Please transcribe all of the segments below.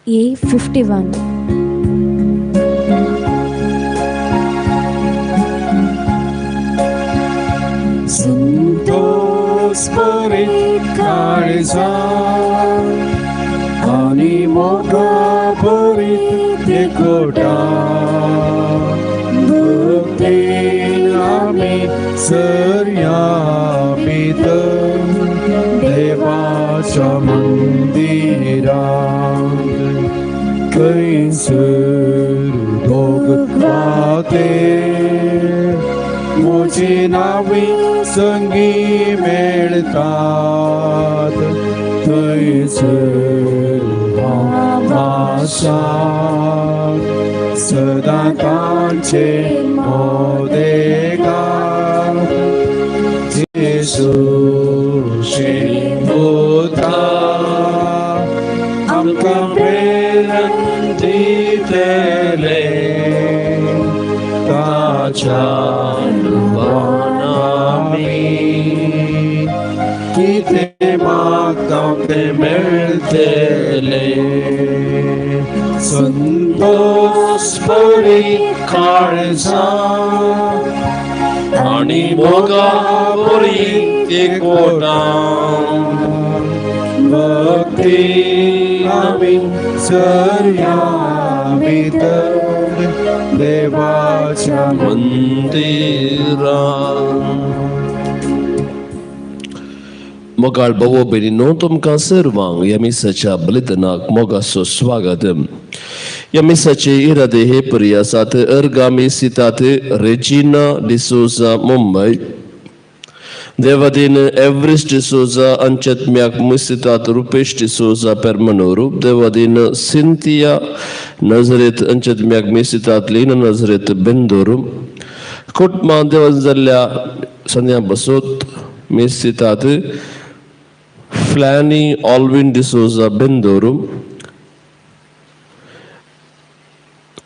A51. Santosh भरीत काळजा आनी मोगा भरीत एकवटा भक्तीन आमी सरया भितर देवाच्या मंदिरांत थंयसर दोग वाते म्हजी नांवी संगी मेळतात थंयसर हांव आसा सदां तांचे मोदेगार जेजूचे उतार आमकां प्रेरण दितले ताच्या रुपान आमी कितें मागता तें मेळटलें संतोष भरीत काळजा आनी मोगा भरीत एकवटा भक्ती आमी सरया भितर देवाच्या मंदिरांत. मोगाळ भावो भयणीनो, तुमकां सर्वांक ह्या मिसाच्या बलिदानाक मोगाचो स्वागत. ह्या मिसाचे इरादे हे परी आसात. अर्गामी सितात रेजिना डिसोजा मुंबय, देवादीन एवरेस्ट डिसोजा अंचत्म्याक मुसितात रुपेश डिसोजा पेरमनोरू, देवादीन सिंथिया नजरेत अंचत्म्याक मिसितात लीना नजरेत बेंदोरू, कुटमा देवन जाल्ल्या संध्या बसोत मिसितात फ्लॅनी ऑल्विन डिसोजा बेंदोरू,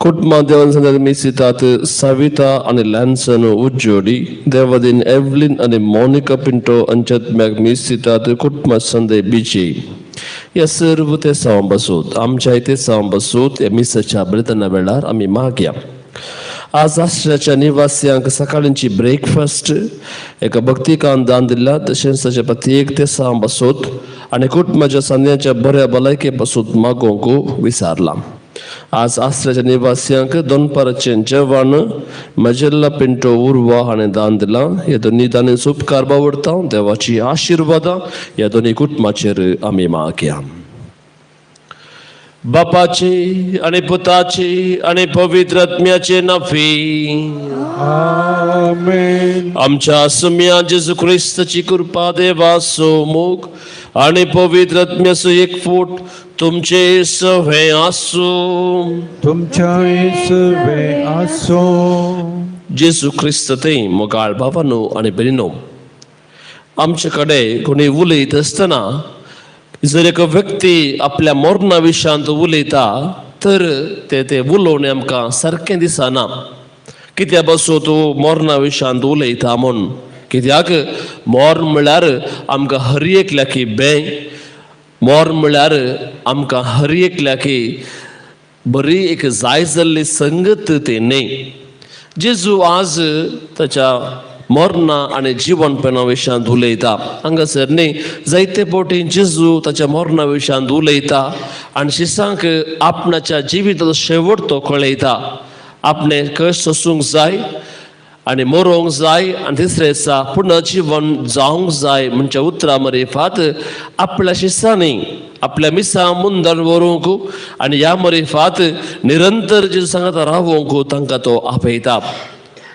कुटमा देवन संध्या मिसितात सविता आनी लॅन्सन उज्जोडी, देवादीन एवलिन आनी मोनिका पिंटो अंचत्म्याक मिसितात कुटमा संदे बिजी. ह्या सर्व ते साव बसूत आमच्या इथे साव बसूत ह्या मिसाच्या बलिदाना वेळार आमी मागया. आज आश्रयाच्या निवासियांक सकाळींची ब्रेकफास्ट एका भक्तिकान दान दिला, तशेंच ताच्या प्रत्येक ते साव बसूत आनी कुटुंबाच्या संध्याच्या बऱ्या भलायके बसूत मागोवंक विसारला. आज आश्रयाच्या निवासियांक दोनपाराचें जेवण मजेल्ला पिंटो उर्वा हाणें दान दिलां. ह्या दोनी दानीचो उपकार बावडता देवाची आशिर्वादां ह्या दोनी कुटुंबाचेर आमी मागया. बापाचे आनी पुताचे आनी पवित्र आत्म्याचे नाफी आमेन. आमच्या सुम्या जेजू क्रिस्ताची कृपा देवाचो मोग आनी पवित्र आत्म्याचो एक फूट तुमचे सवे आसूं. तुमच्या सवे आसूं. जेजू क्रिस्त ते मोगाळ भावानो आनी भयणीनो, आमचे कडेन कोणी उलयत आसतना जर एक व्यक्ती आपल्या मरणा विशयांत उलयता तर ते ते उलोवणें आमकां सारकें दिसना. कित्या बसो तूं मरणा विशयांत उलयता म्हूण, कित्याक मरण म्हळ्यार आमकां हर एकल्याकी बें, मरण म्हळ्यार आमकां हर एकल्याकी बरी एक जाय जाल्ली संगत ती न्ही. जेजू आज ताच्या मरणा आनी जिवनपणा विशयांत उलयता. हांगासर न्ही जायते फावटी जेजू ताच्या मरणा विशयांत उलयता आनी शिसांक आपणाच्या जिविताचो शेवट तो कळयता. आपणें कश्ट सोसूंक जाय आनी मरोंक जाय आनी तिसरे दिसा पुनर्जिवन जावंक जाय म्हणच्या उतरां मरिफात आपल्या शिसांनी आपल्या मिसां मुंदर व्हरूंक आनी ह्या मरिफात निरंतर जेजू सांगता रावोंक तांकां तो आपयता.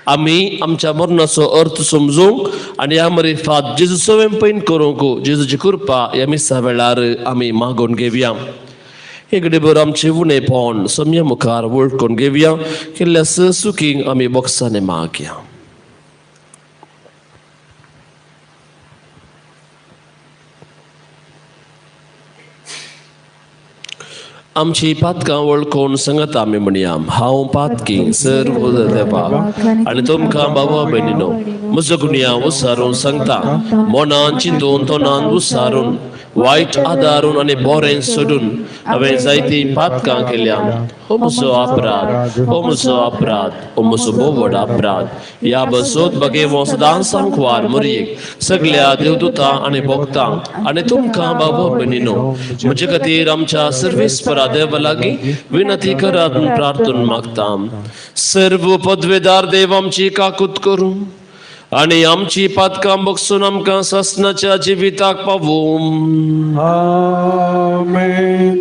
आमी आमच्या मरणाचो अर्थ समजूंक आनी ह्या मरिफात जेजू सवेंपैन करूंक जेजूची कृपा ह्या मिसा वेळार आमी मागून घेवया. हे बरोबर आमचे उणेपण सम्या मुखार वळखून घेवया. केल्ल्या सुखींक आमी बोक्सांनी मागया. आमची पातकां वळखून सांगता आमी म्हणया, हांव पातकी सर्व देवा आनी तुमकां बाबा भयणीनो म्हजो गुन्यांव उसारून सांगता, मनान चिंतून तोंडान उसारून वायट आदारून आनी बोरें सोडून हांवें जायतीं पातकां केल्या. हो म्हजो अपराध, हो म्हजो अपराध, हो म्हजो भोव व्हड अपराध. ह्या बसोत बगेवो सदां सांकवार मोरयेक सगल्या देवदूतां आनी भक्तांक आनी तुमकां बाबा भयणीनो म्हजे खातीर आमच्या सर्वेस्परा देवा लागीं विनंती करात म्हूण प्रार्थना मागता. सर्व पदवेदार देव आमची काकूत करूं आनी आमची पातकां बगसून आमकां सासणाच्या जिविताक पावूं. आमेन.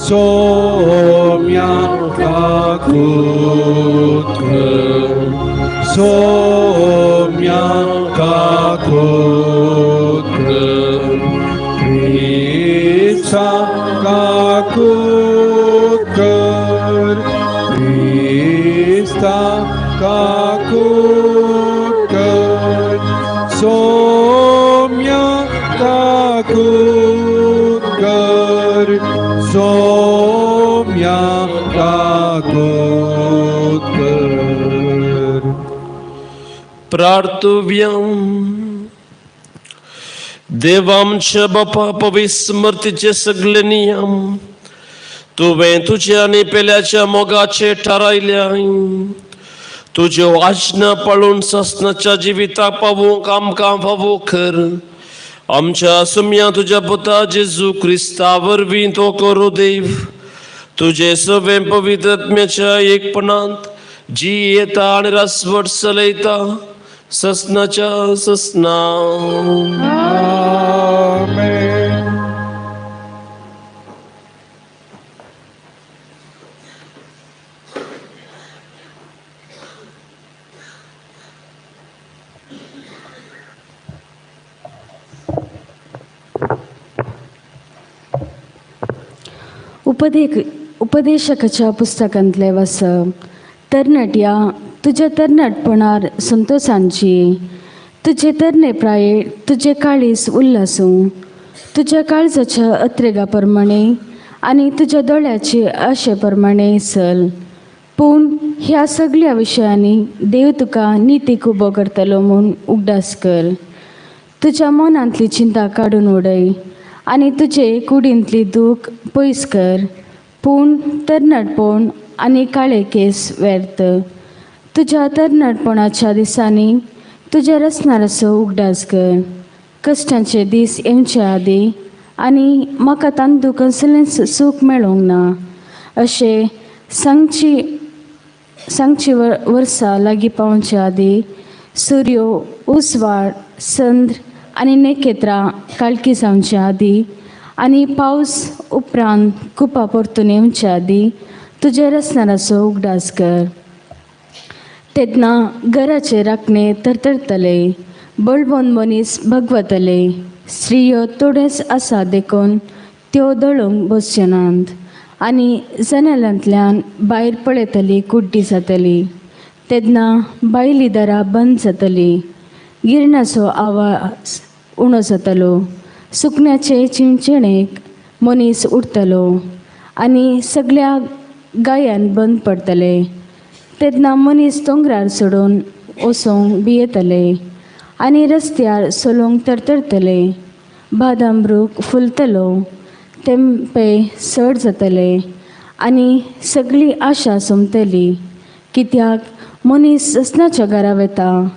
सोम्या काकूत कर, सोम्या काकूत कर, क्रिस्ता काकूत कर, क्रिस्ता काकूत कर, सोम्या काकूत कर, सोम्या काकूत कर. प्रार्थव्यम. देवामच्या बापा पविस्मृतीचे सगळे नियम तुवें तुज्या आनी पेल्याच्या मोगाचे थारायल्या. तुज्यो आज्ञा पाळून सासणाच्या जिविताक पावूंक आमकां फावो कर. आमच्या सुम्या तुज्या पुता जेजू क्रिस्ता वरवीं तो करू देव. तुजे सवें पवित्र आत्म्याच्या एकपणांत जी येता आनी रासवट चलयता ससनाच्या ससना. आमेन. उपदेशकाच्या पुस्तकांतलें वाचप. तरणाट्या तुज्या तरणाटपणार संतोशांची, तुजे तरणे प्राये तुजें काळीज उल्लासूं, तुज्या काळजाच्या अत्रेगा प्रमाणे आनी तुज्या दोळ्याचे आशे प्रमाणे चल. पूण ह्या सगळ्या विशयांनी देव तुका नितीक उबो करतलो म्हूण उगडास कर. तुज्या मनांतली चिंता काडून उडय आनी तुजे कुडींतली दूख पयस कर. पूण तरणाटपण आनी काळे केंस व्यर्थ. तुज्या तरणाटपणाच्या दिसांनी तुज्या रचणाराचो उगडास कर. कश्टांचे दीस येवचे आदीं आनी म्हाका तांतूं कसलेंच सूख मेळोंक ना अशें सांगची वर्सां लागीं पावचे आदीं सुर्यो उजवाड चंद्र आनी नखेत्रां काळखी जावचे आदीं आनी पावस उपरांत कुपां परतून येवचे आदीं तुज्या रचणाराचो उगडास कर. तेन्ना घराचे राखणे तरतरतले, बळवंत मनीस भगवतले, स्त्रियो थोड्योच आसा देखून त्यो दळूंक बसच्यो नात आनी जनेलांतल्यान भायर पळयतली कुड्डी जातली. तेन्ना भायली दारां बंद जातली, गिरणाचो आवाज उणो जातलो, सुकण्याचे चिंचणेक मनीस उरतलो आनी सगळ्या गायान बंद पडटले. तेन्ना मनीस दोंगरार चडून वचूंक भियेतले आनी रस्त्यार चलूंक तरतरतले. बादाम रूख फुलतलो, तेंपे चड जातले आनी सगळी आशा सोंपतली. कित्याक मनीस ससनाच्या घरा वता,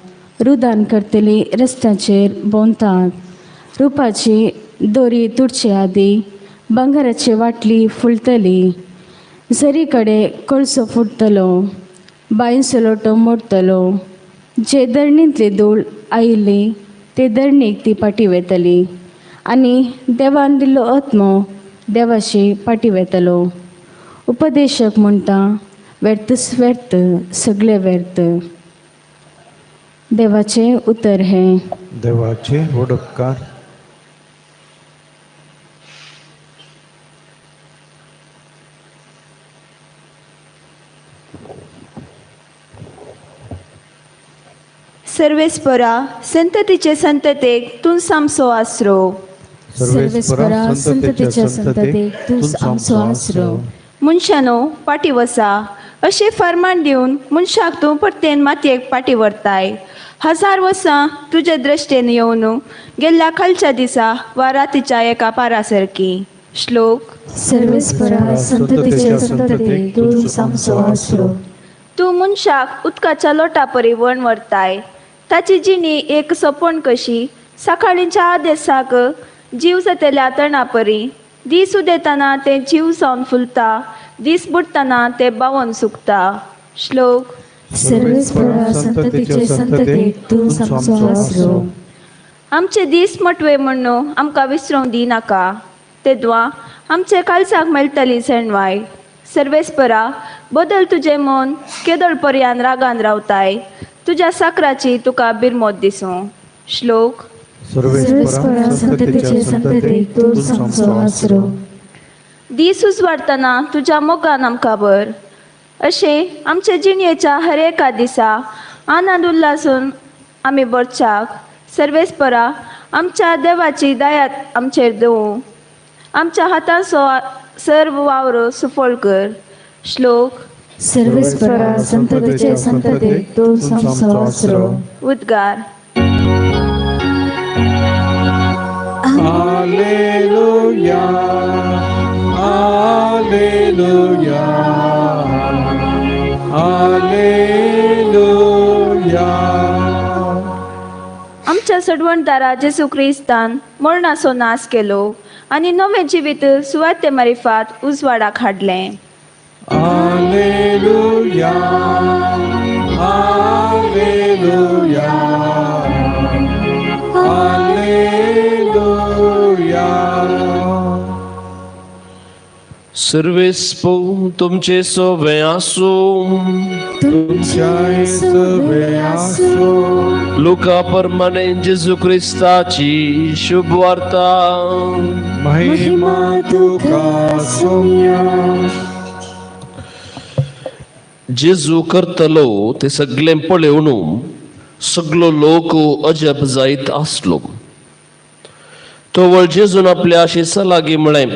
रुदान करतली रस्त्याचेर भोंवतात. रुपाची दोरी तुटचे आदीं भांगराची वाटली फुलतली, झरी कडेन कळसो फुट्टलो, बांयचो लोटो मोडटलो. जे धरणींतली धूळ आयिल्ली ते धरणीक ती फाटीं वतली आनी देवान दिल्लो आत्मो देवाशी फाटीं वतलो. उपदेशक म्हणटा, व्यर्थच व्यर्थ, सगळें व्यर्थ. देवाचें उतर हें. देवाचे व्हड उपकार. सर्वेस्परा संततीचे संततेक तूं आमचो आसरो. सर्वेस्परा संततीच्या संततेक तूं आमचो आसरो. मनशानो फाटीं वसा, अशें फर्मान दिवन मनशाक तूं परतेन मातयेक पाटी व्हरताय. 1000 वर्सां तुजे दृश्टेन येवन गेल्ल्या खालच्या दिसा वा रातीच्या एका पारा सारकी. श्लोक. सर्वेस्परा संततीचे संततेक तूं सामचो आसरो. तूं मनशाक उदकाच्या लोटा परी वण व्हरताय. ताची जिणी एक सपन कशी, सकाळींच्या आदेसाक जीव जातल्या तणा परी. दीस उदेतना तें जीव जावन फुलता, दीस बुडटना तें बावोन सुकता. श्लोक. सर्वेस्परा संततीचे संततेक तूं सामचो आसरो. आमचे दीस मटवे म्हणून आमकां विसरूंक दिनाका, तेद्वा आमचे कालसाक मेळटली सेणवाय. सर्वेस्परा बदल तुजें मन, केदळ पर्यान रागान रावताय, तुज्या साकराची तुका बिरमोत दिसूं. श्लोक. सर्वेस्परा संततीचे संततेक तूं सामचो आसरो. दीस उजवाडटना तुज्या मोगान आमकां भर, अशें आमचे जिणयेच्या हर एका दिसा आनंद उल्हासून आमी बरच्याक. सर्वेस्परा आमच्या देवाची दया आमचेर दवरूं, आमच्या हाताचो सर्व वावर सुफळ कर. श्लोक. सर्वेस्परा संततीचे संततेक तूं सामचो आसरो. उद्गार. Alleluia, Alleluia, Alleluia. आमच्या सडवणदारा जेसू क्रिस्तान मरणाचो नाश केलो आनी नवें जिवीत सुवाते मारिफात उजवाडाक हाडलें. Alleluia, Alleluia, Alleluia. सर्वेस्पो तुमचे सोवे आसूं. तुमच्या सवे आसूं. लुका प्रमाणे जेजू क्रिस्ताची शुभ वार्ता. महिमा तुका सोम्या. जेजू करतलो ते सगळें पळोवन सगलो लोक अजब जायत आसलो. तवळ जेजून आपल्या शिसा लागीं म्हळें,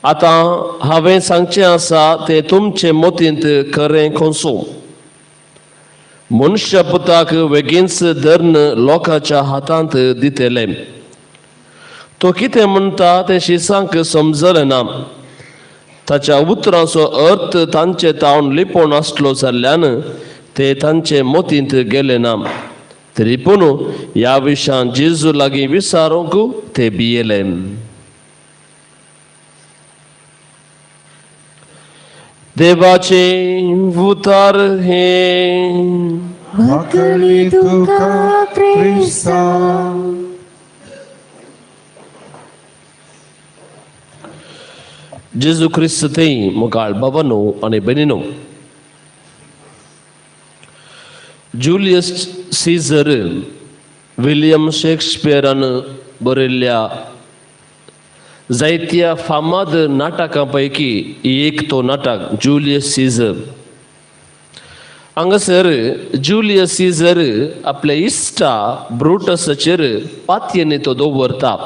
आतां हांवें सांगचें आसा तें तुमचे मतींत खरें खोंसो. मनशा पुताक वेगींच धरून लोकांच्या हातांत दितले. तो कितें म्हणटा तें शिसांक समजलें ना. ताच्या उतरांचो अर्थ तांचे तावन लिपोवन आसलो जाल्ल्यान ते तांचे मतींत गेले ना. तरी पूण ह्या विशयान जेजू लागीं विचारूंक ते भियेले. देवाचे उतार हे. वाकळी तुका क्रिस्ता. जेजू क्रिस्त थंय मोगाळ बाबानो आनी भयणीनो, जुलियस सीझर विलियम शेक्सपियरान बरयल्ल्या जायत्या फामाद नाटकां पैकी एक तो नाटक जुलियस सीझर. हांगासर जुलियस सीझर आपल्या इश्टा ब्रुटसाचेर पातयेनी तो दवरता.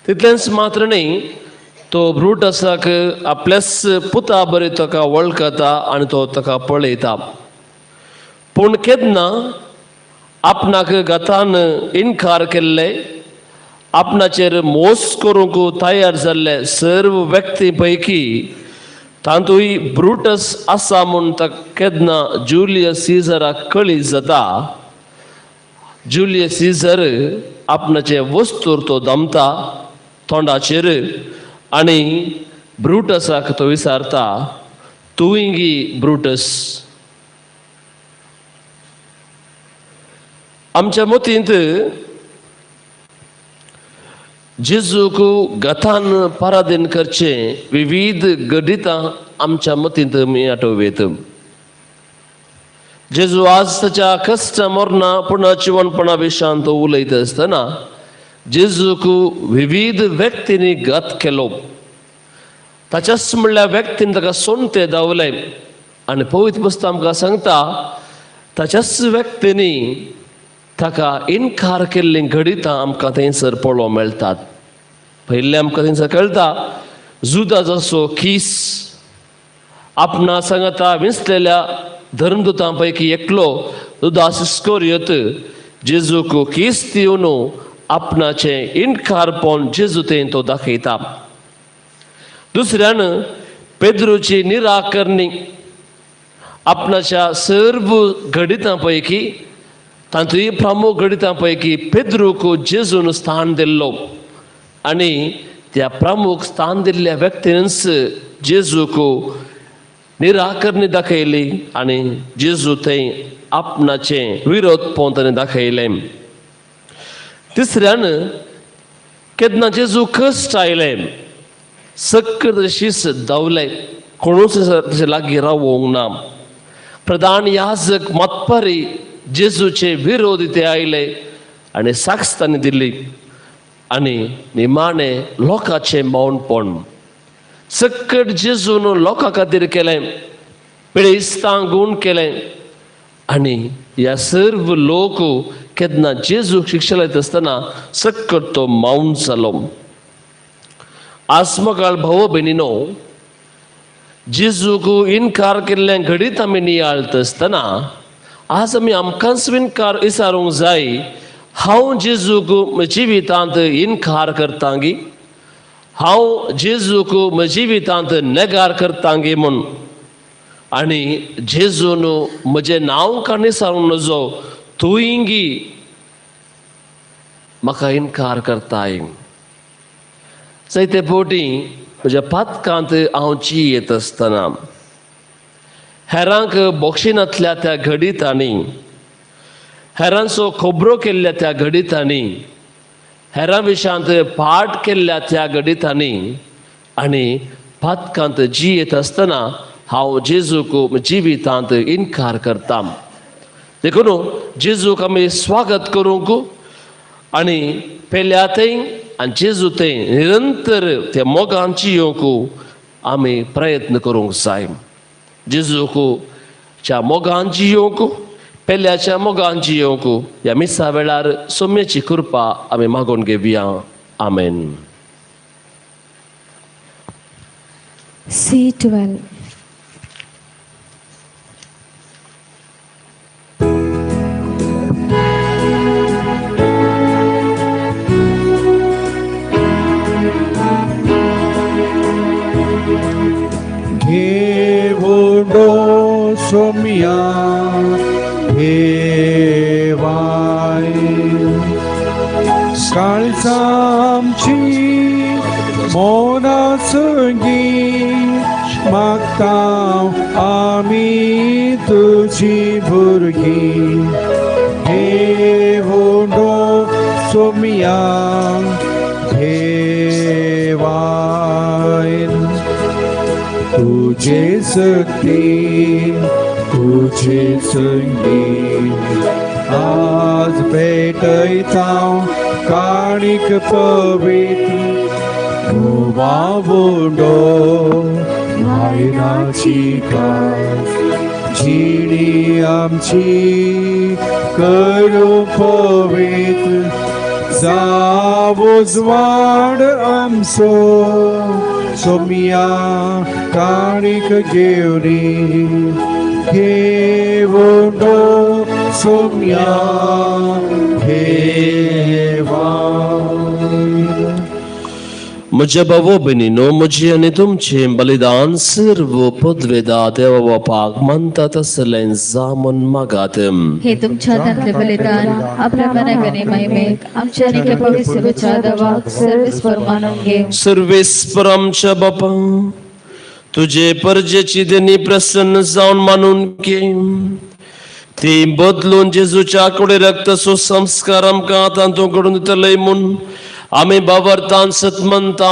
तितलेंच मात्र न्हय, तो ब्रुटसाक आपल्याच पुता बरे ताका वळखता आनी तो ताका पळयता. पूण केन्ना आपणाक गतान इनकार केल्ले, आपणाचेर मोस करूंक तयार जाल्ले सर्व व्यक्ती पैकी तातूंय ब्रुटस आसा म्हूण ताका केन्ना जुलियस सीझराक कळीत जाता. जुलियस सीझर आपणाचे वस्तूर तो दमता तोंडाचेर आनी ब्रुटसाक तो विचारता, तूंय गी ब्रुटस? आमच्या मतींत जेजूक गतान पराधीन करचें विविध घडितां आमच्या मतींत आमी आठोवयत. जेजू आज ताच्या कश्ट मरना पुनर्जिवनपणा विशयान तो उलयता आसतना जेजूक विविध व्यक्तींनी घात केलो. ताच्याच म्हणल्यार व्यक्तीन ताका सोंते धांवले आनी पवित्र पुस्तक आमकां सांगता ताच्याच व्यक्तींनी ताका इनकार केल्लीं घडितां आमकां थंयसर पळोवंक मेळटात. पयलें आमकां थंयसर कळटा जुदाजाचो कीस आपणा सांगता विंचलेल्या धर्मदुतां पैकी एकलो जुदास इस्कोरियोत जेजूक कीस दिवन आपणाचें इनकारपण जेजू थंय तो दाखयता. दुसऱ्यान पेद्रूची निराकरणी आपणाच्या सर्व घडितां पैकी तातूंय प्रमुख घडितां पैकी पेद्रूक जेजून स्थान दिल्लो आनी त्या प्रमुख स्थान दिल्ल्या व्यक्तीनच जेजूक निराकरणी दाखयली आनी जेजू थंय आपणाचें विरोधपण ताणें दाखयलें. तिसऱ्यान केन्ना जेजू कश्ट आयले सक्कड शीस धांवले, कोणूच तशें लागीं रावोंक ना. प्रधान याजक मतपरी जेजूचे विरोध ते आयले आनी साक्ष तांणी दिली आनी निमाणें लोकांचें मौनपण. सक्कड जेजून लोकां खातीर केलें, पिडेस्तांक गूण केलें आनी ह्या सर्व लोक केन्ना जेजूक शिक्षा लायता आसतना सक्कड तो मौन जालो. आसमकाळ भाव भयणीनो, जेजूक इनकार केल्ल्या घडीत आमी नियाळत आसतना आज आमी आमकांच इनकार विचारूंक जाय, हांव जेजूक जिवितांत इनकार करतांगी, हांव जेजूक म्हज्या जिवितांत नेगार करतांगी म्हूण. आनी जेजून म्हजें नांव काणी सारूंक नजो, तूंयगी म्हाका इनकार करताय. जायते फावटी म्हज्या पातकांत हांव जियेत आसतना हेरांक बोक्षिनांतल्या त्या घडितांनी, हेरांचो खबरो केल्ल्या त्या घडितांनी, हेरां विशयांत पाठ केल्ल्या त्या घडितांनी आनी पातकांत जियेत आसतना हांव जेजूक जिवितांत इनकार करता. देखून जेजूक आमी स्वागत करूंक आनी पेल्या थंय आनी जेजू थंय निरंतर त्या मोगान जियोवंक आमी प्रयत्न करूंक जाय. जेजूक च्या मोगान जियोवंक, पेल्याच्या मोगान जियोवंक ह्या मिसा वेळार सोम्याची कृपा आमी मागून घेवया. आमेन. C12. घेवडो सोम्या घेवाय काळजांची मोनासंगी मागता आमी तुजी भुरगीं. घेवडो सोम्या घेवाय तुझे शक्ती तुझे संगी आज भेटयता काणीक पवित्र वावडो भायराची कास जिणी आमची करू पवित्र जावो ज्वाड आमचो सोमिया काणीक घेवनी. घेवडो सोमिया घेवा. म्हज्या भावो भयणीनो, म्हजी आनी तुमचें बलिदान सर्व पदवेदा देवा बापाक मानता तसलें जामन मागात. हे तुमच्या हातांतले बलिदान आपल्या मनागणे महिमेक आमच्या आनी पवित्र देवाक सर्वेस्पर मानून घे. सर्वेस्पर आमच्या बापा, तुजे परजेची देणी प्रसन्न जावन मानून घे. ती बदलून जेजूच्या कुडी रक्त सुसंस्कार आमकां तांतूं घडून दितले म्हूण आमी बाबरतान सतमनता.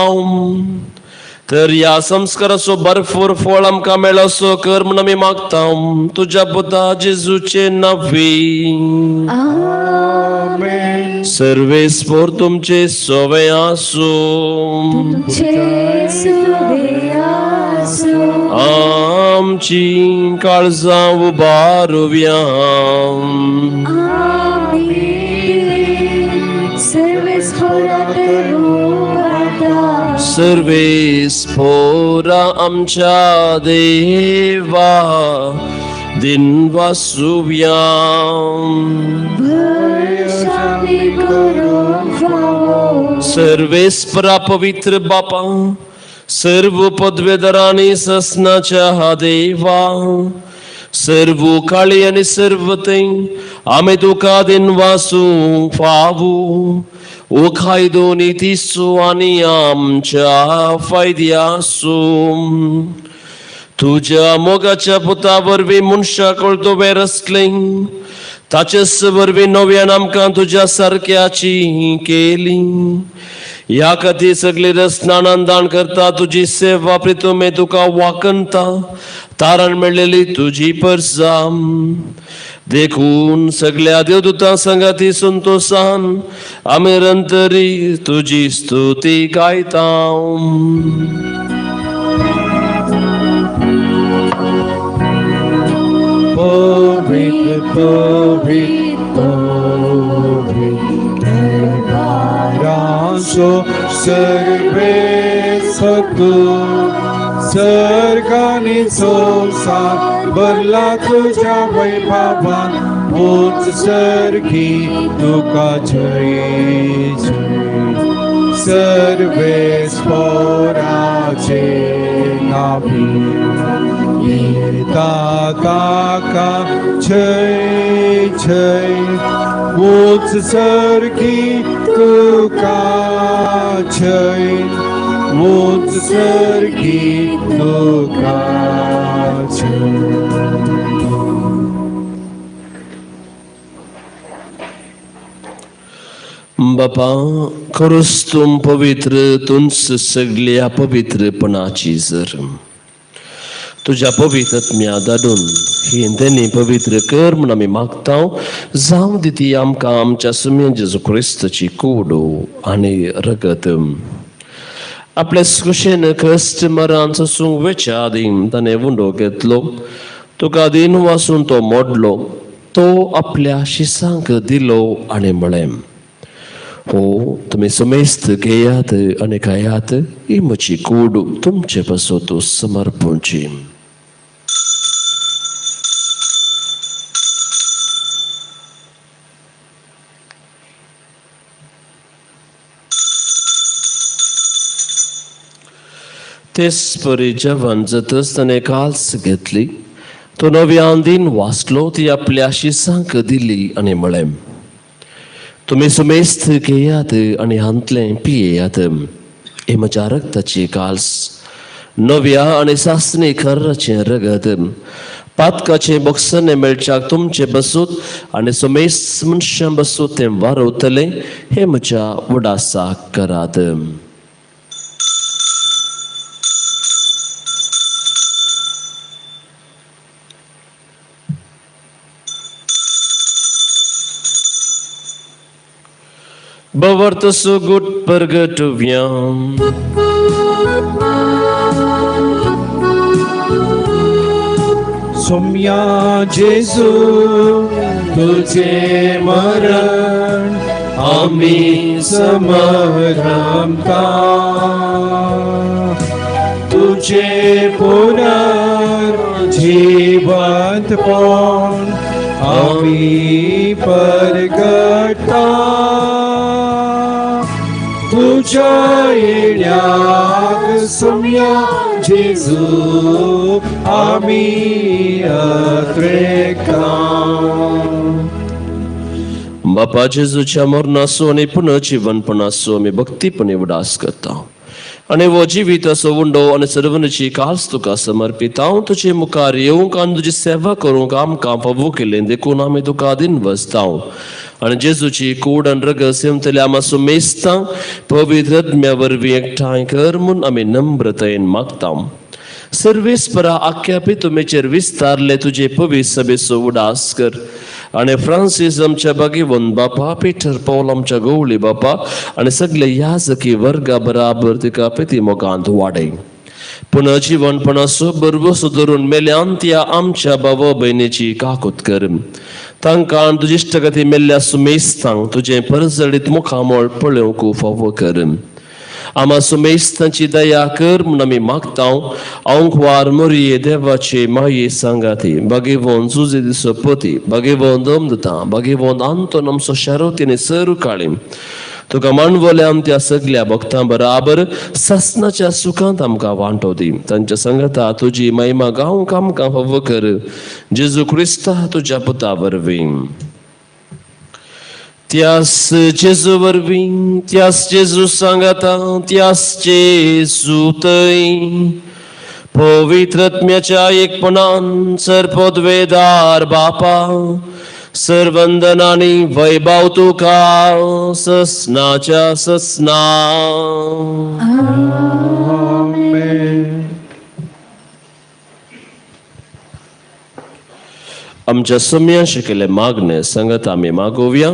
तर ह्या संस्काराचो भरपूर फळ आमकां मेळसो कर म्हूण आमी मागता तुज्या पुता जेजूचे नांवी. आमेन. सर्वेस्पर तुमचे सोवे आसूं. तुमचे सुवे आसूं. आमची काळजां उबारुया. आमी सर्वेस्पराक उबारता. सर्वेस्पोरा आमच्या देवा दिनवासुव्या. सर्वेस्परा पवित्र बापा, सर्व पदवेधरांनी ससनाच्या देवा, सर्व काळी आनी सर्व थंय आमी तुका दिनवासूंक फावो. ओ कायदो नितीचो आनी आमच्या फायद्याचो. तुज्या मोगाच्या पुता वरवीं मनशाक तुवें रचलें, ताचेच वरवीं नव्यान आमकां तुज्या सारक्याची केली. ह्या खातीर सगळी रचना आनंदान करता तुजी सेवा प्रितुमे तुका वाकणता तारण मेळ्ळेली तुजी परसाम. देखून सगळ्या देवदूतां संगाती संतोसान आमी रंतरी तुजी स्तुती गायता. पवित्र पवित्र पवित्र दरबाराचो सर्वेस्पर सर्गांनी संवसार भरला तुज्या वैभवान. उंच सर्गी तुका जय जय. सर्वेस्पराचे नावी येता ताका जय जय. उंच सर्गी तुका जय. उंच सर्गी तुका जय. बापा खरोच तूं पवित्र, तूंच सगल्या पवित्रपणाची जर तुज्या पवित्र आत्म्या धाडून ही तेणी पवित्र कर म्हूण आमी मागता. जावं दी ती आमकां आमच्या सुम्या जेजू क्रिस्ताची कूड आनी रगत. आपल्या कुशेन क्रिस्त मरान सोसूंक वेच्या आदीं ताणें उंडो घेतलो, तुका दीन वासून तो मोडलो, तो आपल्या शिसांक दिलो आनी म्हळें, हो तुमी समेस्त घेयात आनी खायात, ही म्हजी कूड तुमचे पासत समर्पणची. तेच परी जेवण जातच ताणें काल्स घेतली, तो नव्यान दीन वाचलो, ती आपल्या शिसांक दिली आनी म्हळें, तुमी सुमेस्त घेयात आनी हांतलें पियेयात, ही म्हज्या रक्ताची काल्स, नव्या आनी सासणी खर्राचें रगत, पातकाचें बोगसणें मेळच्याक तुमचें बसूत आनी सुमेस्त मनशां बसूत तें वारवतलें, हें म्हज्या उडासाक करात. बवर्त सुगुट प्रगटव्याम. सोम्या जेजू तुझे मरण आमी समरमता, तुझे पुनर्जीवंतपण आमी परगटा. तुझ्या येण्याक सोम्या जेजू आमी अत्रेका. बापा जेजूच्या मरणाचो आनी पुनर्जीवनपणाचो आमी भक्तीपणे उडास करता आनी हो जिविताचो उंडो आनी सर्वनाची कास तुका समर्पिता. हांव तुजे मुखार येवंक आनी तुजी सेवा करूंक आमकां फावो केलें देखून आमी तुका अधीन बसता आनी जेजूची कूड आनी रगत सेवतल्या आमा सुमेस्तां पवित्र आत्म्या वरवीं एकठांय कर म्हूण आमी नम्रतायेन मागता. सर्वेस्परा आख्या पितुमेचेर विस्तारले तुजे पवित्र सभेचो उडास कर आनी फ्रांसीस आमच्या बागेवन बापा, पिटर पावल आमच्या गवळी बापा आनी सगळे याजकी वर्गा बराबर तिका पिती मोगांत वाडय. पुनर्जीवनपणाचो बरवसो धरून मेल्यान त्या आमच्या बाबा भयणीची काकूत कर. तांकां तुजी इश्टगती मेल्ल्या सुमेस्तांक तुजें परजळीत मुखामळ पळोवंक फावो कर. आमा सुमेस्तांची दया कर म्हूण आमी मागता. आंकवार मोरये देवाचे माये सांगाती बागेवन जुजे दिसो पती बागेवन दमदता बागेवन आंतोन आमचो शारोतीने सर काळी तुका मांडवल्या आमच्या सगल्या भक्तां बराबर सासनाच्या सुखांत आमकां वांटो दी. तांच्या संगता तुजी महिमा गावंक आमकां फावो कर जेजू क्रिस्ता तुज्या पुता वरवीं. त्यास जेजू वरवीं, त्यास जेजू सांगाता, त्यास जेजू थंय पवित्रत्म्याच्या एकपणान सरपदवेदार बापा सर्वंदनानी वैभव तुका ससनाच्या ससना. आमेन. आमच्या सम्या शिकले मागणे संगत आमी मागोवया.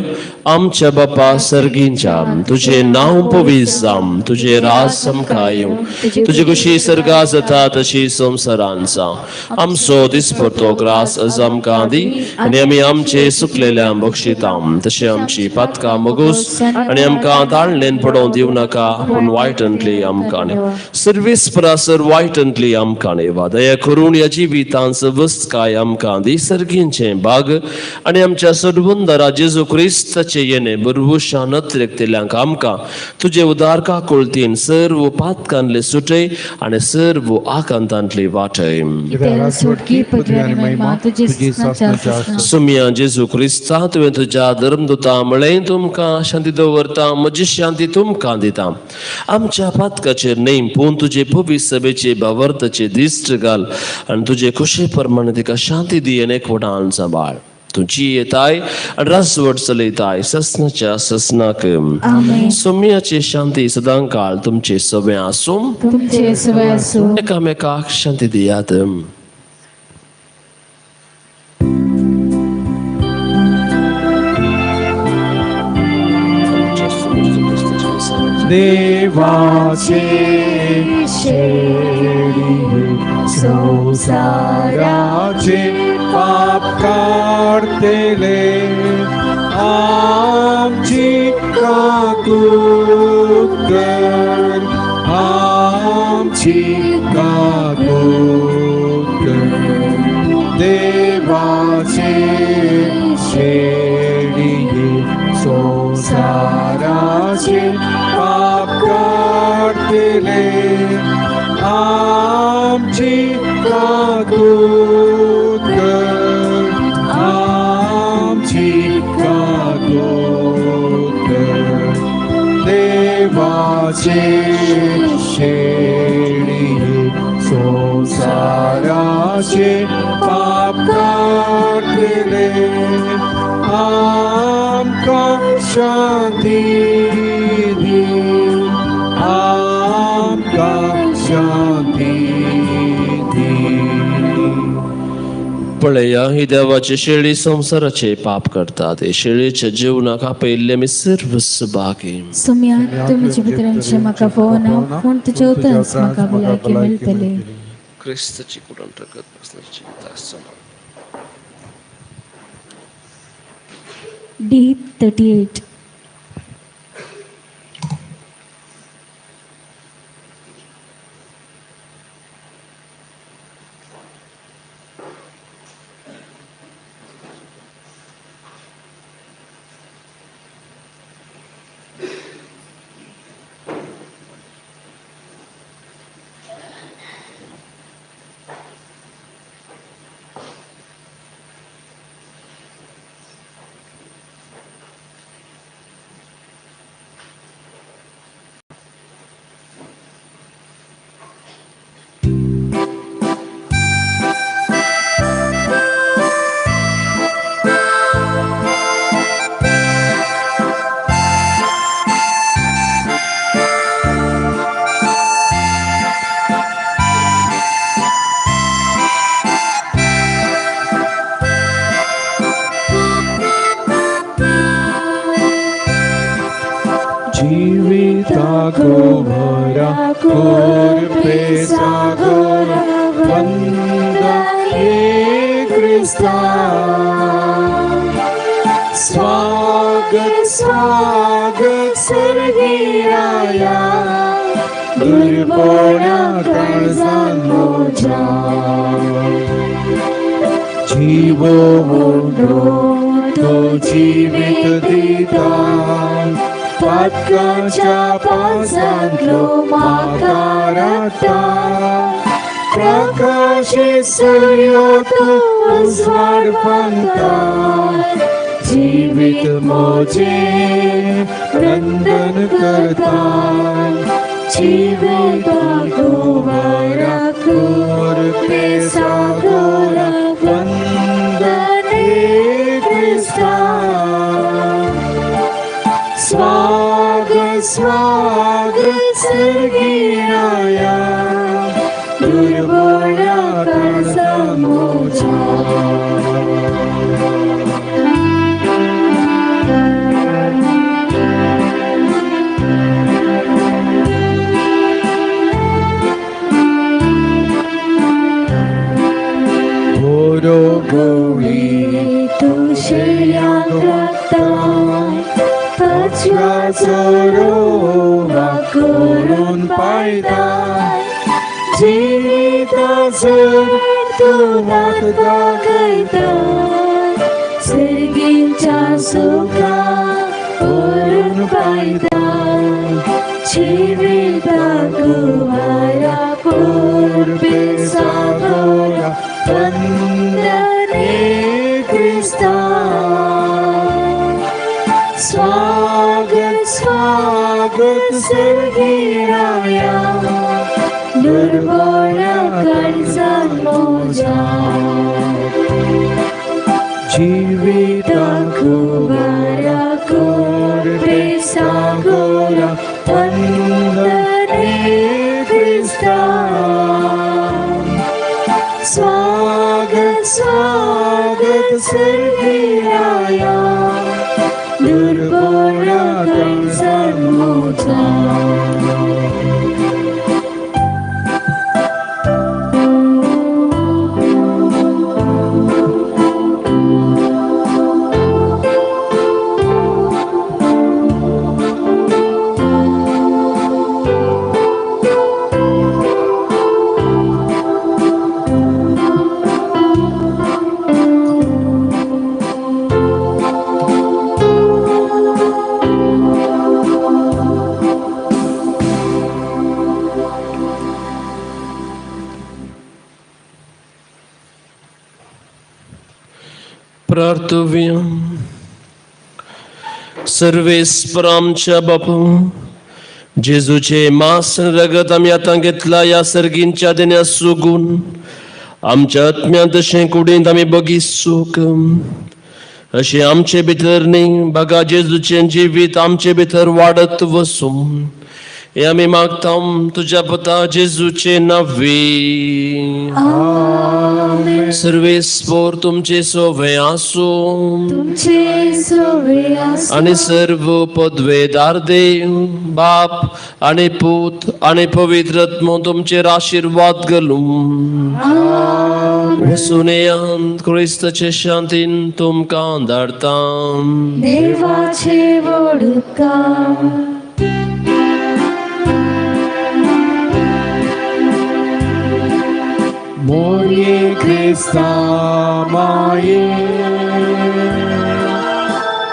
आमच्या बापा सर्गींच्या तुझे नांव पवित्र जावं, तुझे राज आमकां येवं, तुजी खुशी सर्गा जाता तशी संवसारान जावं. आमचो दिसपडतो ग्रास आज आमकां दी आनी आमी आमचे सुकलेल्या बक्षिता तशें आमची पातकां मगूस आनी आमकां ताळणेन पडोवंक दिवं नाका पूण वायटंतली आमकां सर्वीस परासर वायटंतली आमकां वा दया करून ह्या जिवितांत सवस्तकाय आमकां दी. सर्गींचे बाग आनी आमच्या सर्वंदरा जेजू क्रिस्ताचे येणे बरवुशा नत्रेकतेल्यांक आमकां तुजे उदार काकुळतीन सर्व पातकांतले सुटय आनी सर्व आकांतांतली वाटय. सुमिया जेजू क्रिस्ता तुवें तुज्या धर्मदुता म्हळें तुमकां शांती दवरता, म्हजी शांती तुमकां दिता. आमच्या पातकाचेर न्हय पूण तुजे पवित्र सभेचे भावार्थाचे दिश्ट घाल आनी तुजे खुशे प्रमाणे तिका शांती दी आनी एकवटान सांबाळ. तुजी येताय आनी रासवट चलयताय ससनाच्या ससनाक. सोम्याची शांती सदां काळ तुमचे सगळें आसूं. एकामेकाक शांती दियात. देवाचे शेळये संसाराचे पाप काडतले आमची काकूत कर, आमची काकूत कर. देवाचे शेळये संसाराचे पाप काडतले आमची काकूत कर, आमची काकूत कर. देवाचे शेळये संसाराचे पाप काडतले आमकां शांती दी, आमकां शांती दी. पळया ही देवाची शेळी संसाराचे पाप करता. ते शेळीच्या जीवनाक आपयल्ले आमी सर्व सभागी. सोम्या तुमचे भितरांचे म्हाका पळोवना पूण तुज्या उतरांच म्हाका भलायकी मेळटली. क्रिस्ताची कुडान रगत बसण्याची आसतना. D38. Gobara Kurpe Sagora Vanda He Krista Swagat Swagat Sargiraya जीवो मुंडो तो जीवित दिता पातकांच्या पासांतलो म्हाका राखता प्रकाशे सूर्यो तूं उजवाड फांकता जीवित मोजें नंदन करता जीविताक बरा कुर्पे सागोरा वंदने क्रिस्ता. स्वागत स्वागत सर्गीराया दुर्बोळ्या काळजा मोजा. गोळी तूं शेळयांक राखता पाचव्याचो रोवा करून पाळटा जिविता जर तूं वाट दाखयता सर्गींच्या सुखा व्हरून पायता जिविताक बरा कुर्पे सागोरा वंदने क्रिस्ता. स्वागत स्वागत सर्गीराया दुर्बोळ्या काळजान मोजा. जिविताक बरा कुर्पे सागोरा वंदने क्रिस्ता. स्वागत स्वागत सर्गीराया दुर्बोळ्या काळजान मोजा. प्रार्थव्य. सर्वेस्पर आमच्या बापा जेजूचे मांस आनी रगत आमी आतां घेतला ह्या सर्गींच्या देण्या सुगून आमच्या आत्म्यांत तशें कुडींत आमी बगी सूख अशें आमचे भितर न्ही बगा जेजूचें जिवीत आमचे भितर वाडत वसूं हें आमी मागता तुज्या पुता जेजूचे नांवे. सर्वेस्पर तुमचे सोवे आसूं तुमचे सोवे आसूं आनी सर्व पदवेदार देव बाप आनी पूत आनी पवित्र आत्मो तुमचेर आशिर्वाद घालूं. वसुनेयान क्रिस्ताचे शांतीन तुमकां धाडता. देवाचे वडुका. मोये क्रिस्ता माये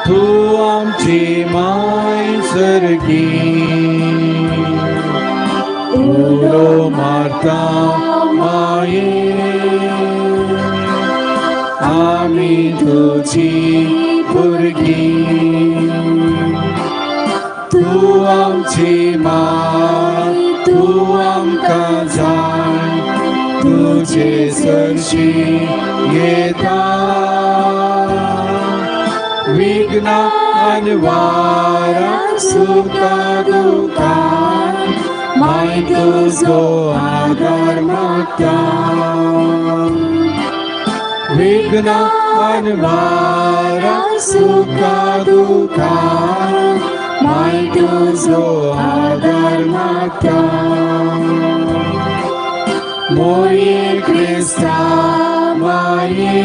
तूं आमची माय सर्गी उलो मारता माये आमी तुजी भुरगीं तूं आमची माय तूं आमकां जाय तुझे सरशी येता विघ्न अनवारा सुखा दुखान माय तुझो आधार मागता विघ्न अनवारा सुखा दुखान माय तुझो आधार मागता. मोये क्रिस्ता माये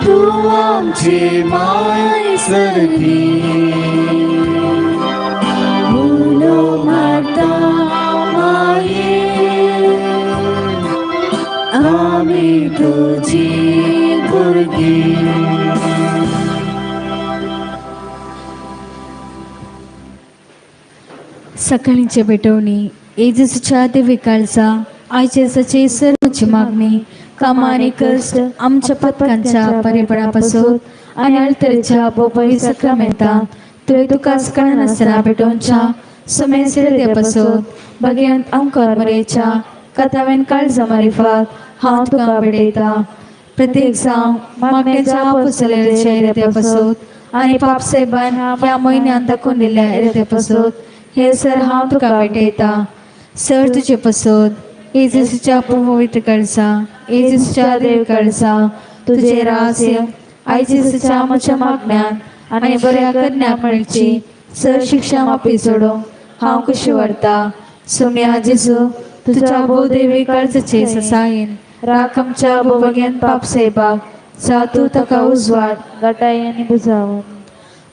तूं आमची माय सर्गी उलो मारता माये आमी तुजी भुरगीं. सकाळींचे भेटवणी येजूच्या देवी काळजा आयचे सचे सर्वची मागणी कामां आनी कश्ट आमच्या पथकांच्या बरेपणापासून आनी अल्तरेच्या बोपय सक्रामेंता तुवें तुका कळनासतना भेटोवच्या सुमेस्त्या पासून बगयांत आमकां मरेच्या कथावेन काळजा मारिफात हांव तुका भेटयता. प्रत्येक जावं मागण्याच्या पुसलेल्या इराद्या पासून आनी पापसाहेबान ह्या म्हयन्यांत दाखोवन दिल्ल्या इराद्या पासून हे सर हांव तुका भेटयता. सर तुजे पासून येजूच्या पवित्र काळजा येजूच्या देव काळजा तुझे रहस्य आयजेसूच्या म्हज्या मागण्यान आनी बऱ्या करण्या मेळची सर शिक्षा मापी सोडूंक हांव खुशी व्हरता. सुम्या जेजू तुझ्या भोवदेवी काळजाचे ससायेन राख आमच्या भोवग्यान पाप साहेबाक जा तूं ताका उजवाड गटाय आनी बुजावन.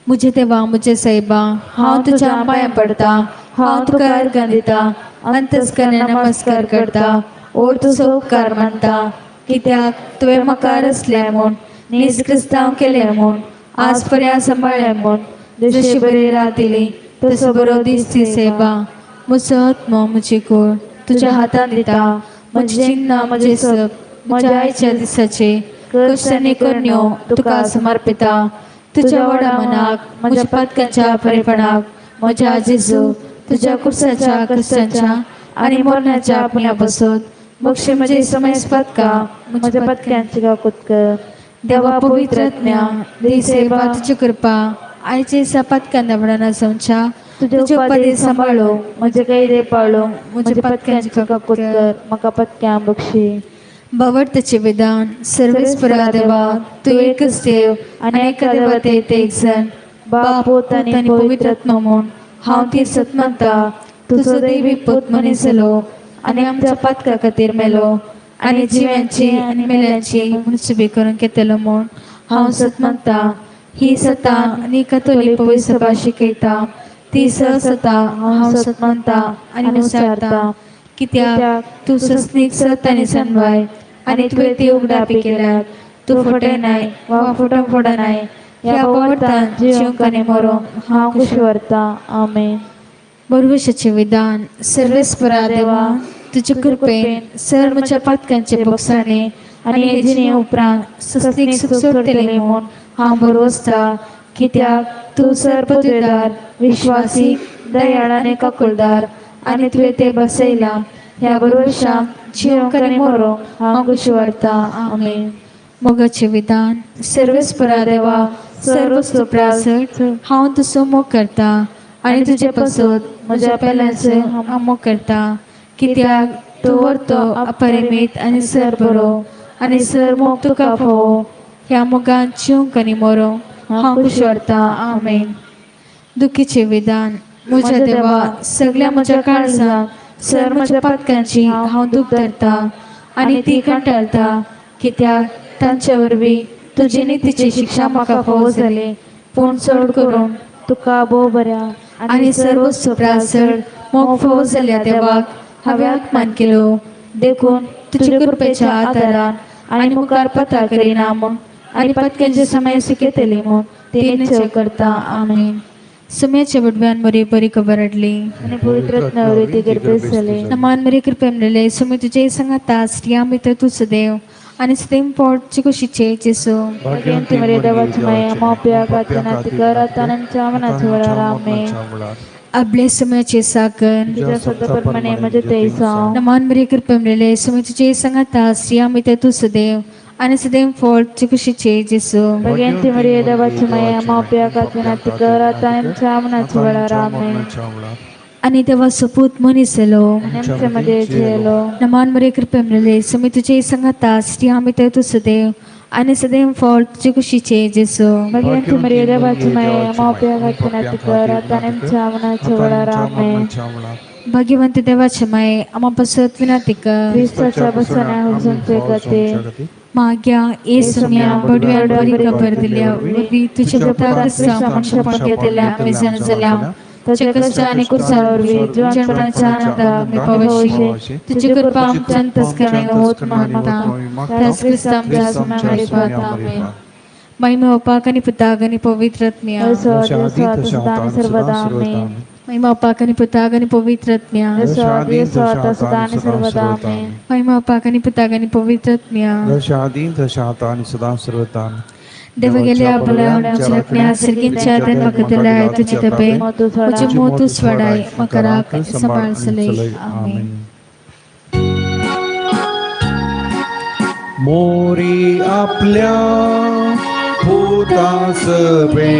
मुझे देवा मुझे साहेबा हांव तुज्या पांयां पडटा, हांव तुका अर्गां दिता, अंतस्करणे नमस्कार करता, ओड तुजो उपकार मानता, कित्याक तुवें म्हाका रचलें म्हूण, नीज क्रिस्तांव केलें म्हूण, आज पर्यंत सांबाळ्ळें म्हूण, जशी बरी रात दिली तसो बरो दीस दी सायबा. म्हजो आत्मो म्हजी कूड तुज्या हातान दिता, म्हजी चिन्नां म्हजें सप म्हज्या आयच्या दिसाचे कश्ट आनी करण्यो तुका समर्पिता. तुज्या व्हडा मनाक म्हज्या पातकांच्या बरेपणाक म्हज्या जेजू तुज्या कुर्साच्या कश्टांच्या आनी मरणाच्या पुण्या पासून बक्षी म्हजे समेस पदकां म्हज्या पदक्यांची काकूत कर. देवा पवित्र आत्म्या दी सेवा तुजी कृपा आयचे सा पदकां दाबडाना जावच्या तुजे पदे सांबाळो म्हजे कैदे पाळो म्हज्या पदक्यांची काकूत कर, म्हाका पदक्यां बक्षी. भवर्थचे विधान सर्वेस्परा देवा तूं एकच देव आनी एका देवाते एक जण बाप पूत आनी पवित्र आत्मो म्हूण हांव ती सत मानता. तुजो दैवी पूत मनीस जालो आनी आमच्या पातका खातीर मेलो आनी जिव्यांची आनी मेल्यांची मनसुबी करून घेतलो म्हूण हांव सत मानता. ही सता आनी कथोली पवित्र सभा शिकयता ती सता हांव सत मानता आनी उचारता, कित्याक तूं सस्नीक सत आनी सनवाय आनी तुवें ती उगडापी केल्यात. तूं फटयनाय वा फटोवंक पडनाय. ह्या पवर्तान जिवंक आनी मरोंक हांव खुशी व्हरता. आमेन. बरवशाचें विधान सर्वेस्परा देवा तुजे कृपेन सर म्हज्या पातकांचे बोगसाणे आनी हे जिणे उपरांत सस्नीक सुख सोडटलें म्हूण हांव बरवसता, कित्याक तूं सर पदवेदार विश्वासी दयाळ आनी काकुळदार आनी तुवें तें बसयलां. ह्या बरवशाक जिवंक आनी मरोंक हांव खुशी व्हरता. आमेन. मोगाचें विधान सर्वेस्परा देवा सर्वस्व प्रासट हांव तुजो मोग करता आनी तुजे पासत म्हज्या पेल्यांचो हांव मोग करता, कित्याक तूं व्हरतो अपरिमीत आनी सर बरो आनी सर मोग तुका फावो. ह्या मोगान जिवंक आनी मरोंक हांव खुशी व्हरता. आमेन. दुखीचें विधान म्हज्या देवा सगल्या म्हज्या काळजान सर म्हज्या पातकांची हांव दूख धरता आनी ती कंटाळटा, कित्याक तांचे वरवीं तुजी नितीची शिक्षा म्हाका फावो जाली, पूण चड करून तुका भोव बऱ्या आनी सर्वस्व प्रासळ मोग फावो जाल्ल्या देवाक हांवें अपमान केलो. देखून तुजे कृपेच्या आदारान आनी मुखार पता करिना म्हूण आनी पतक्यांचे समय शिकयतली म्हूण ते निश्चय करता. आमेन. सुम्याच्या बुडव्यान मरी बरी खबर हाडली आनी पवित्र आत्म्या ती गर्भेस जाली. नमान मरी कृपे मेळ्ळे सुमी तुजे सांगाता स्त्रियां भितर तूं सदैव आनी सदैव पोटचे कुशीचे जेसू. भाग्यवंती मरिया देवाची माय आम्हा खातीर कर आता आनी आमच्या मरणाच्या वेळार. आमेन. आपले सुम्याचे साकर तुझ्या शब्दाप्रमाणे म्हजे ते जावं. नमान मरी कृपे मेळ्ळे सुमी तुजे सांगाता स्त्रियां भितर तूं सदैव आनी सदैव पोटचे कुशीचे जेसू. भाग्यवंती मरिया देवाची माय आम्हा खातीर कर आता आनी आमच्या मरणाच्या वेळार. आमेन. आनी देवा सपूत मनीस जालो आनी आमचे मदें जियेलो. नमान मरे कृपे मेळ्ळे सुमी तुजे सांगाता स्त्रियां भितर तूं सदैव आनी सदैव फळ तुजे कुशीचे जेसू. भाग्यवंती मरिया देवाची माय आम्हा खातीर कर आता आनी आमच्या मरणाच्या वेळार. आमेन. भाग्यवंत देवाचे माये आम्हा पासत विनंती कर. क्रिस्ताच्या बसण्या हुजूनचे खातीर माग्या ए सुम्या बडव्यान बरी खबर दिल्या वरवीं तुज्या पुता क्रिस्तांव मनशापण घेतल्या आमी जाणा जाल्या. तुझे कश्ट आनी कुर्सा वरवीं जिवनपणाच्या आनंदाक आमी पावशी. तुजी कृपा आमच्या अंतस्करणे होत मागता. त्याच क्रिस्ता आमच्या सुम्या. आमेन. महिमा बापाक आनी पुताक आनी पवित्र आत्म्याक. जशें आदीं तशें आतां आनी सदां सर्वदा. महिमा बापाक आनी पुताक आनी पवित्र आत्म्याक. जशें आदीं तशें आतां आनी सदां सर्वदा. महिमा बापाक आनी पुताक आनी पवित्र आत्म्याक. जशें आदीं तशें आतां आनी सदां सर्वदा. देव गेल्या आपल्या आमच्या राखण्या सर्गींच्या धर्माकतलाय तुजे तपे म्हजे मोत स्वडाय म्हाका राख सांबाळ चलय. आमेन. मोरी आपल्या पुतासवे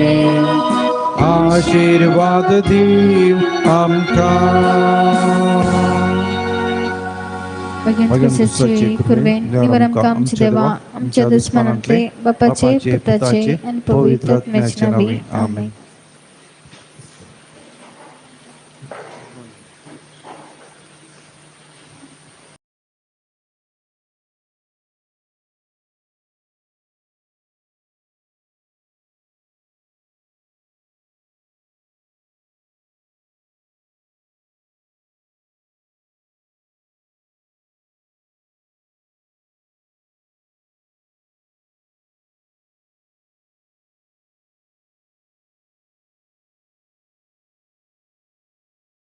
आशीर्वाद दीव आमकां. भगवान क्रिस्ताचे कृपेन निवर आमकां आमच्या देवा आमच्या दुस्मनांतले बापाचे पुताचे आनी पवित्र आत्म्याचे नांवी. आमेन.